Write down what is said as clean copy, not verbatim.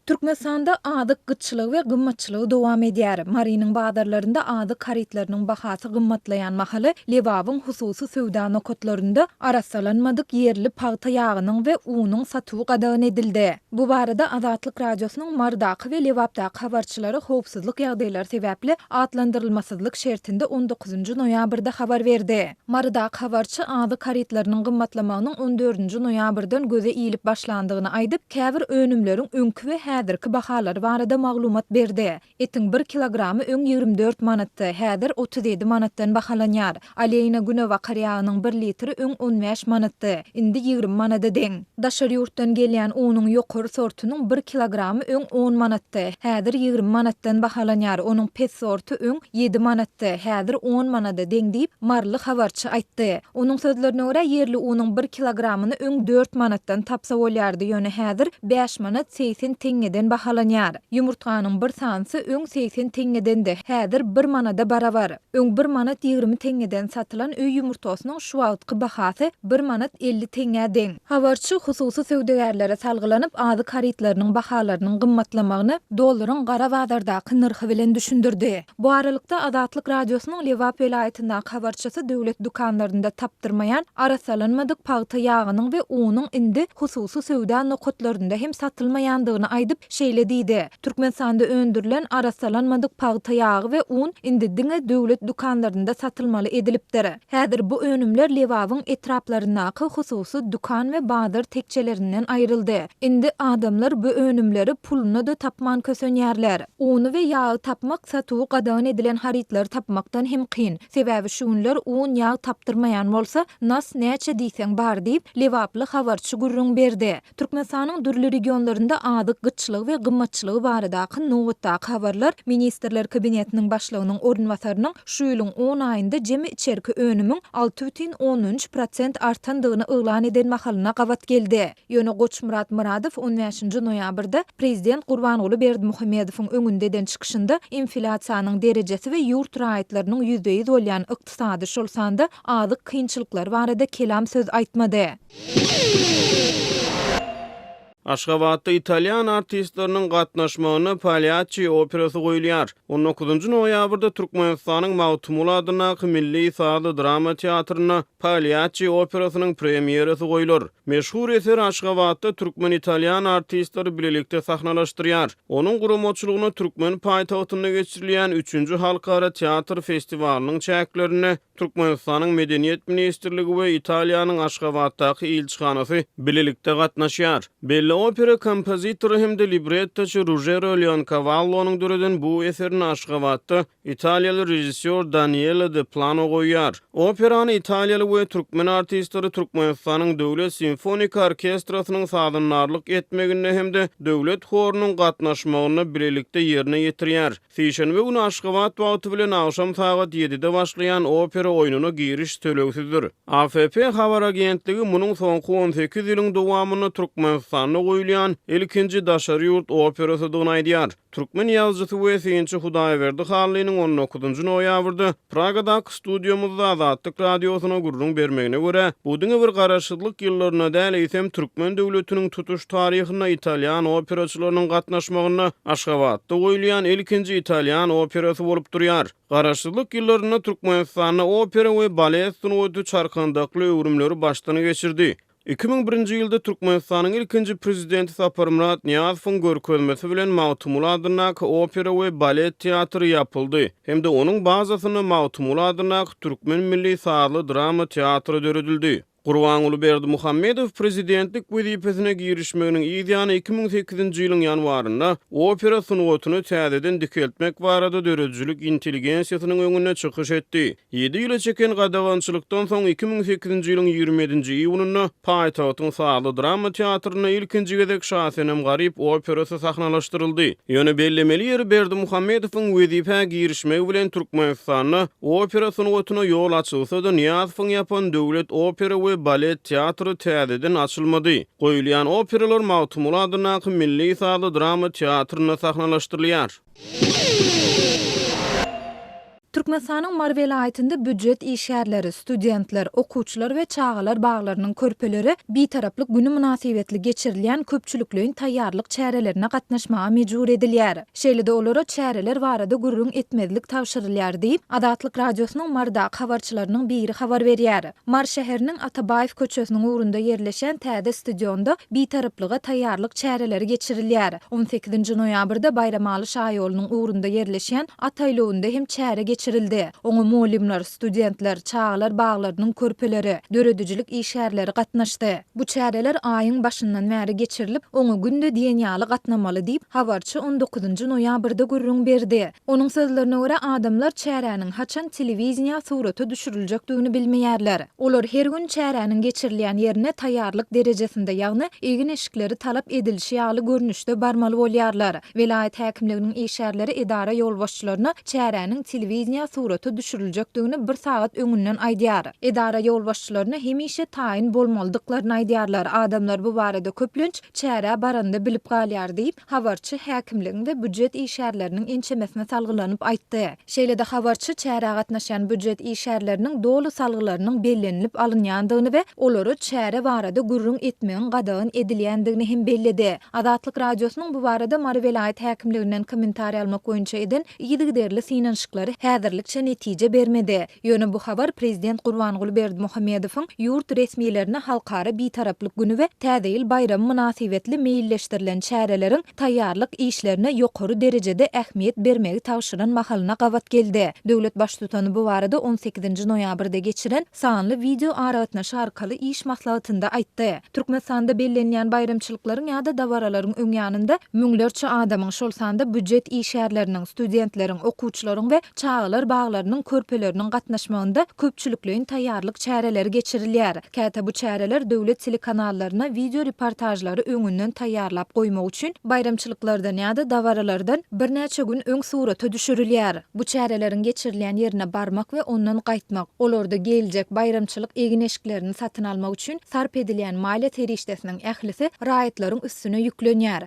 Türkmenistanda azyk gytçylygy we gymmatçylygy dowam edýär. Marynyň bazarlarynda azyk harytlarynyň bahasy gymmatlaýan mahaly, Lebabyň hususy söwda nokatlarynda arassalanmadyk ýerli pagta ýagynyň we unuň satuwy gadagan edildi. Bu barada Azatlyk Radiosynyň Marydaky we Lebapdaky habarçylary howpsuzlyk ýagdaýlary sebäpli atlandyrylmasyzlyk şertinde on dokuzynjy noýabrda habar berdi. Marydaky habarçy azyk harytlarynyň gymmatlamagynyň on dördünji noýabrdan göze ilip başlandygyny aýdyp, käbir önümleriň öňki we häzirki bahalary barada maglumat berdi. Etiň bir kilogramy öň 24 manatdy, häzir 37 manatdan bahalanýar. Oleýna günebakar ýagynyň bir litri öň on bäş manatdy, indi 20 manada deň. Daşary ýurtdan gelýän unuň ýokary sortunyň bir kilogramy öň on manatdy, häzir 20 manatdan bahalanýar, onuň pes sorty öň ýedi manatdy, häzir on manada deň diýip, maryly habarçy aýtdy. Onuň sözlerine görä, ýerli unuň bir kilogramyny öň dört manatdan tapsa bolýardy, ýöne häzir bäş manat 80 teňňeden bahalanýar. Ýumurtganyň bir sanysy öň 80 teňňedendi, häzir bir manada barabar. Öň bir manat 20 teňňeden satylan öý ýumurtgasynyň şu wagtky bahasy bir manat 50 teňňä deň. Habarçy hususy söwdagärlere salgylanyp, azyk harytlarynyň bahalarynyň gymmatlamagyny dollaryň gara bazardaky nyrhy bilen düşündirdi. Bu aralykda, Azatlyk Radiosynyň Lebap welaýatyndaky habarçysy döwlet dükanlarynda tapdyrmaýan arassalanmadyk pagta ýagynyň we unuň indi hususy söwda nokatlarynda hem satylmaýandygyny aýdyp, şeýle diýdi, Türkmenistanda öndürilen arassalanmadyk pagta ýagy we un indi diňe döwlet dükanlarynda satylmaly edilipdir. Häzir bu önümler Lebabyň etraplaryndaky hususy dükan we bazar tekjelerinden aýryldy. Indi adamlar bu önümleri puluna-da tapman kösenýärler. Uny we ýagy tapmak satuwy gadagan edilen harytlary tapmakdan hem kyn. Sebäbi şu günler un, ýag tapdyrmaýan bolsa, nas näçe diýseň bar diýip, lebaply habarçy gürrüň berdi. Türkmenistanyň dürli regionlarynda azyk gytçylygy we gymmatçylygy baradaky nobatdaky habarlar Ministrler Kabinetiniň Başlygynyň orunbasarynyň şu ýylyň on aýynda jemi içerki önümiň 6,3 prosent artandygyny yglan eden mahalyna gabat geldi. Ýöne Goçmyrat Myradow on bäşinji noýabrda prezident Gurbanguly Berdimuhamedowyň öňünde eden çykyşynda inflýasiýanyň derejesi we ýurt raýatlarynyň ýüzbe-ýüz bolýan ykdysady, şol sanda azyk kynçylyklary barada kelam söz aýtmady. Aşgabatda italýan artistleriniň gatnaşmagynda Palýaççi operasy goýulýar. On dokuzynjy noýabrda Türkmenistanyň Magtymguly adyndaky milli sazly drama teatrynda Palýaççi operasynyň premýerasy goýlar. Meşhur eseri Aşgabatda türkmen-italýan artistleri bilelikde sahnalaşdyrýar. Onuň guramaçylygyna türkmen paýtagtynda geçirilýän üçünji halkara teatr festiwalynyň çäklerinde Türkmenistanyň Medeniýet ministrligi we Italiýanyň Aşgabatdaky ilçihanasy bilelikde gatnaşýar. Belli opera kompozitory hem-de librettoçy Rujero Leonkawallonyň döreden bu eserini Aşgabatda italiýaly režissýor Daniele De Plano goýýar. Operany italiýaly we türkmen artistleri Türkmenistanyň Döwlet simfoniki orkestrasynyň sazandarlyk etmeginde hem-de Döwlet horunyň gatnaşmagynda bilelikde ýerine ýetirýär. Sişenbe güni Aşgabat wagty bilen agşam sagat ýedide başlaýan opera oýnuna giriş tölegsizdir. AFP habar agentligi munuň soňky 18 ýylyň dowamynda Türkmenistanda goýulýan ilkinji daşary ýurt operasydygyny aýdýar. Türkmen ýazyjysy we synçy Hudaýberdi Hallynyň on dokuzynjy noýabrda Pragadaky studiýamyzda Azatlyk Radiosyna gürrüň bermegine görä, bu diňe bir garaşsyzlyk ýyllarynda däl, eýsem, türkmen döwletiniň tutuş taryhynda italýan operaçylarynyň gatnaşmagynda Aşgabatda goýulýan ilkinji italýan operasy bolup durýar. Garaşsyzlyk ýyllarynda Türkmenistanda opera we balet sungaty çarkandakly öwrümleri başdan geçirdi. 2001-nji ýylda Türkmenistanyň ilkinji Prezidenti Saparmyrat Nyýazowyň görkezmesi bilen Magtymguly adyndaky opera we balet teatry ýapyldy hem-de onuň bazasynda Magtymguly adyndaky Türkmen milli sazly drama teatry döredildi. Gurbanguly Berdimuhamedow prezidentlik wezipesine girişmeginiň yz ýany 2008-nji ýylyň ýanwarynda opera sungatyny täzeden dikeltmek barada döredijilik intelligensiýasynyň öňünde çykyş etdi. Ýedi ýyla çeken gadagançylykdan soň 2008-nji ýylyň 27-nji iýunynda paýtagtyň sazly drama teatrynda ilkinji gezek Şasenem-Garyp operasy sahnalaşdyryldy. Ýöne bellemeli ýeri Berdimuhamedowyň wezipä girişmegi bilen Türkmenistanda opera sungatyna ýol açylsa-da Nyýazowyň ýapan döwlet opera we balet teatry täzeden açylmady. Goýulýan operalar Magtymguly adyndaky milli sazly drama teatrynda sahnalaşdyrylýar. Türkmenistanyň Mary welaýatynda býujet işgärleri, studentler, okuwçylar we çagalar baglarynyň körpeleri Bitaraplyk güni mynasybetli geçirilýän köpçülikleýin taýýarlyk çärelerine gatnaşmaga mejbur edilýär. Şeýle-de olara çäreler barada gürrüň etmezlik tabşyrylýar diýip, Azatlyk Radiosynyň Marydaky habarçylarynyň biri habar berýär. Mary şäheriniň Atabaýew köçesiniň ugrunda ýerleşen täze stadionda Bitaraplyga taýýarlyk çäreleri geçirilýär. On sekizinji noýabrda Baýramaly şaýolunyň ugrunda ýerleşýän At aýlawynda hem çäre geçirildi. Oňa mugallymlar, studentler, çagalar baglarynyň körpeleri, döredijilik işgärleri gatnaşdy. Bu çäreler aýyň başyndan bäri geçirilip, oňa günde diýen ýaly gatnamaly diýip, habarçy on dokuzynjy noýabrda gürrüň berdi. Onuň sözlerine görä, adamlar çäräniň haçan telewideniýä surata düşüriljekdigini bilmeýärler. Olar her gün çäräniň geçirilýän ýerine taýýarlyk derejesinde, ýagny egin-eşikleri talap edilişi ýaly görnüşde barmaly bolýarlar. Welaýat häkimliginiň işgärleri edara ýolbaşçylaryna çäräniň telewideniýä surata düşüriljekdigini bir sagat öňünden aýdýar. Edara ýolbaşçylaryna hemişe taýyn bolmalydyklaryny aýdýarlar. Adamlar bu barada köplenç çärä baranda bilip galýar diýip, habarçy häkimligiň we býujet işgärleriniň ençemesine salgylanyp aýtdy. Şeýle-de habarçy çärä gatnaşýan býujet işgärleriniň doly salgylarynyň bellenilip alynýandygyny we olara çäre barada gürrüň etmegiň gadagan edilýändigini hem belledi. Azatlyk Radiosynyň bu barada Mary welaýat häkimliginden kommentariý almak boýunça eden yzygiderli synanyşyklary häzirlikçe netije bermedi. Ýöne bu habar prezident Gurbanguly Berdimuhamedowyň ýurt resmilerine Halkara Bitaraplyk güni we Täze ýyl baýramy mynasybetli meýilleşdirilen çäreleriň taýýarlyk işlerine ýokary derejede ähmiýet bermegi tabşyran mahalyna gabat geldi. Döwlet Baştutany bu barada on sekizinji noýabrda geçiren sanly wideoaragatnaşyk arkaly iş maslahatynda aýtdy. Türkmenistanda bellenilýän baýramçylyklaryň ýa-da dabaralaryň öň ýanynda müňlerçe adamyň, şol sanda býujet işgärleriniň, studentleriň, okuwçylaryň we çagalar baglarynyň körpeleriniň gatnaşmagynda köpçülikleýin taýýarlyk çäreleri geçirilýär. Käte bu çäreler döwlet telekanallaryna wideo reportažlary öňünden taýýarlap goýmak üçin baýramçylyklardan ýa-da dabaralardan birnäçe gün öň surata düşürilýär. Bu çäreleriň geçirilýän ýerine barmak we ondan gaýtmak, olarda geýiljek baýramçylyk egin-eşiklerini satyn almak üçin sarp edilýän maliýe serişdesiniň ählisi raýatlaryň üstüne ýüklenýär.